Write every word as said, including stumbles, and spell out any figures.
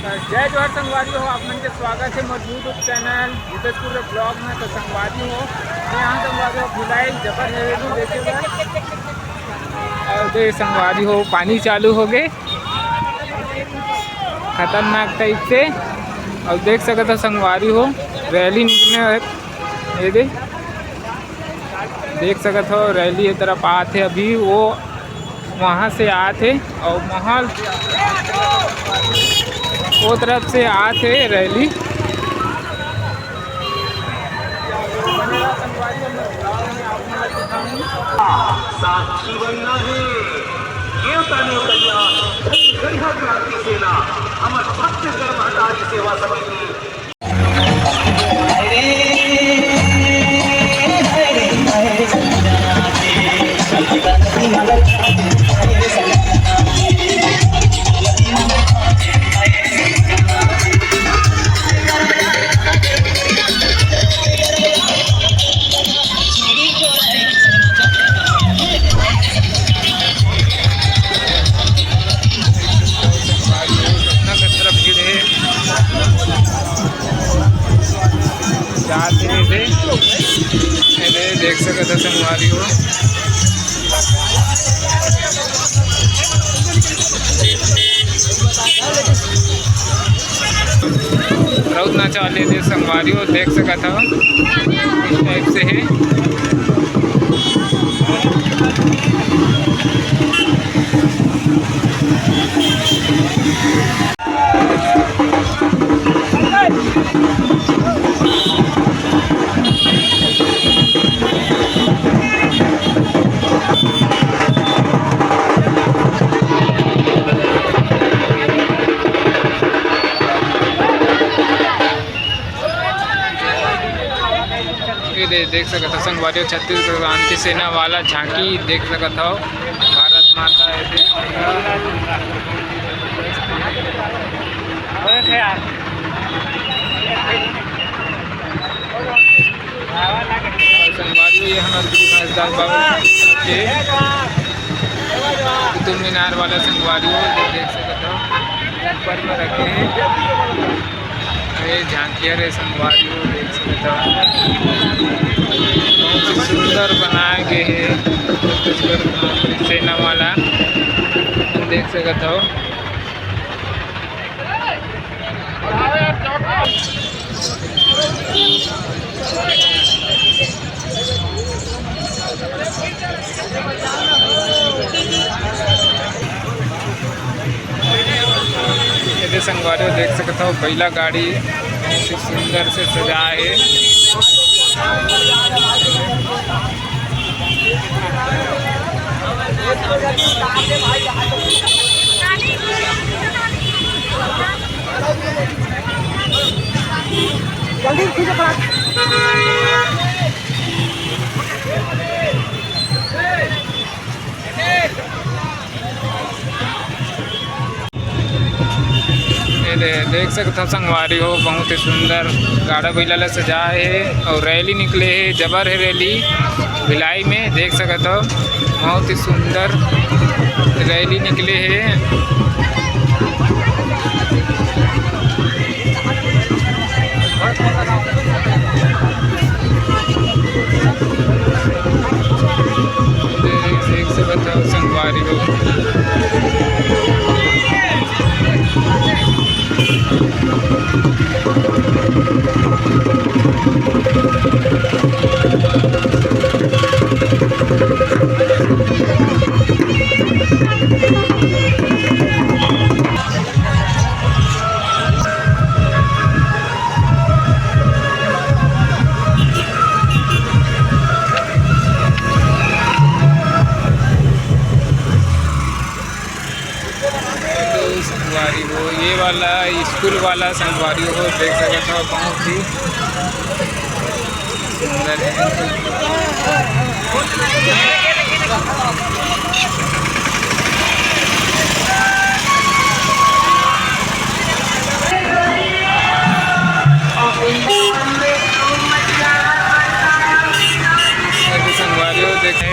जय जोहार संगवारी हो, आप मन के स्वागत हे मोर YouTube channel Hitesh Kurre blog में। तो संगवारी हो, मैं यहाँ संगवारी हो भिलाई जबर हवेली देखे बर। अउ दे संगवारी हो, पानी चालू हो गए खतरनाक टाइप से। अउ देख सकत हो संगवारी हो, रैली निकले हे, ये दे देख सकत हो रैली ये तरफ आत हे। अभी वो वहाँ से आत हे अउ माहौल वो तरफ से आत हे रैली। साक्षी बनना है। देवता ने कल्याण, गढ़िया क्रांति सेना, हमर छत्तीसगढ़ महतारी सेवा समिति। कितना खतरा भीड़ हे। जात हे रे। अरे देख सकत हो संगवारी हो। राउत नाचा वाले दे संगवारी हो, देख सकत हो इस टाइप से हे। ये दे, देख सकत हो संगवारी हो, छत्तीसगढ़ क्रांति सेना वाला झांकी देख सकत हो। भारत माता है। संगवारी हो, ये हमर गुरु घासीदास बाबा के कुतुब मीनार वाला संगवारी हो, जो देख सकत हो ऊपर में रखे हैं। ये झांकिया रे संगवारी हो, देख सकत हो बहुत ही सुंदर बनाए गए हे छत्तीसगढ़ क्रांति सेना वाला, देख सकत हो। ये दे संगवारी हो, देख सकत हो बइला गाड़ी बहुत ही सुंदर से सजाए हे। जल्दी खींचो फटाक। ये दे-, देख सकत हो संगवारी हो, बहुत ही सुंदर गाड़ा बइला ला सजाए हे अउ रैली निकले हे, जबर हे रैली भिलाई में। देख सकत हो बहुत ही सुंदर रैली निकले हे। देख, देख सकत हो संगवारी हो। तो संगवारी हो, ये वाला स्कूल वाला संगवारी हो, देख सकत हो बहुत ही सुंदर है। संगवारी हो देखे।